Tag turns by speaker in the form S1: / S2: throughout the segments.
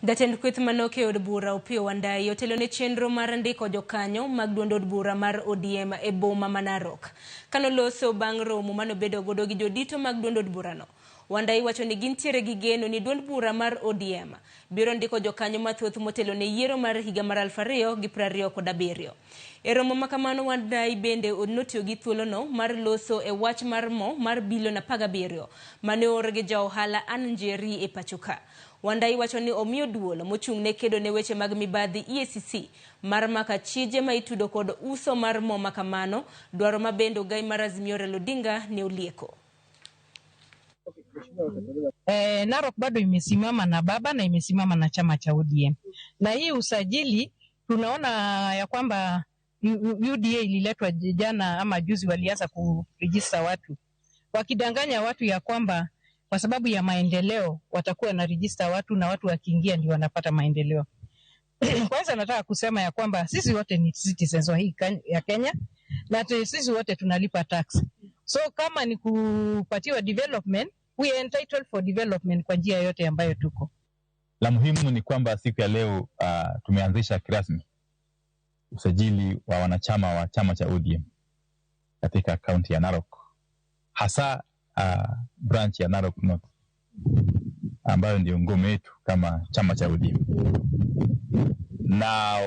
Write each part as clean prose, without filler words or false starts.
S1: Jatend kweth manoke e od bura Opiyo Wandayi otelo ne chenro mar ndiko jokanyo mag duond od bura mar ODM e boma ma Narok. Kanoloso bang' romo manobedo godo gi jodito mag duond od burano, Wandayi wacho ni gintiere gi geno ni duond bura mar ODM biro ndiko jokanyo mathoth motelo ne yiero mar higa mar 2027. E romo ma kamano, Wandayi bende notiyo gi thuolono mar loso e wach mar mo mar bilion 17 mane oor gi ja ohala Anne Njeri e pacho ka. Wandayi wacho ni omiyo duol mochung' ne kedo ne weche mag mibadhi EACC mar mako achije ma itudo kod uso mar mo ma kamano, dwaro ma bende ogai mar Azimio Raila Odinga ne olieko.
S2: Narok bado imesimama na baba na imesimama na chama cha ODM. Na hii usajili tunaona ya kwamba UDA ililetwa jana ama juzi, walianza kuregister watu wakidanganya watu ya kwamba kwa sababu ya maendeleo watakuwa na register watu na watu wakiingia ndio wanapata maendeleo. Kwanza nataka kusema ya kwamba sisi wote ni citizens wa hii ya Kenya na sisi wote tunalipa tax. So kama ni kupatiwa development, we are entitled for development kwa njia yote ambayo tuko.
S3: La muhimu ni kwamba siku ya leo tumeanzisha kirasmi usajili wa wanachama wa chama cha ODM katika kaunti ya Narok, hasa branch ya Narok North ambayo ndio ngome yetu kama chama cha ODM. Na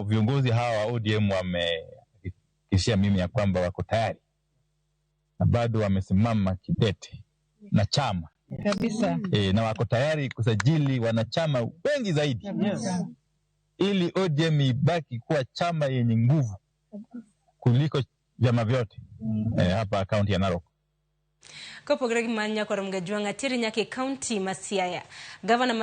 S3: viongozi hawa wa ODM wamehakikishia mimi ya kwamba wako tayari na bado wamesimama kidete na chama
S2: kabisa.
S3: Na wako tayari kusajili wanachama wengi zaidi ili ODM ibaki kuwa chama yenye nguvu kuliko vyama vyote hapa kaunti ya Narok.
S1: Kopogore gi mano, nyakwar Mgajwang'a teri nyaka e kaunti ma Siaya. Gavana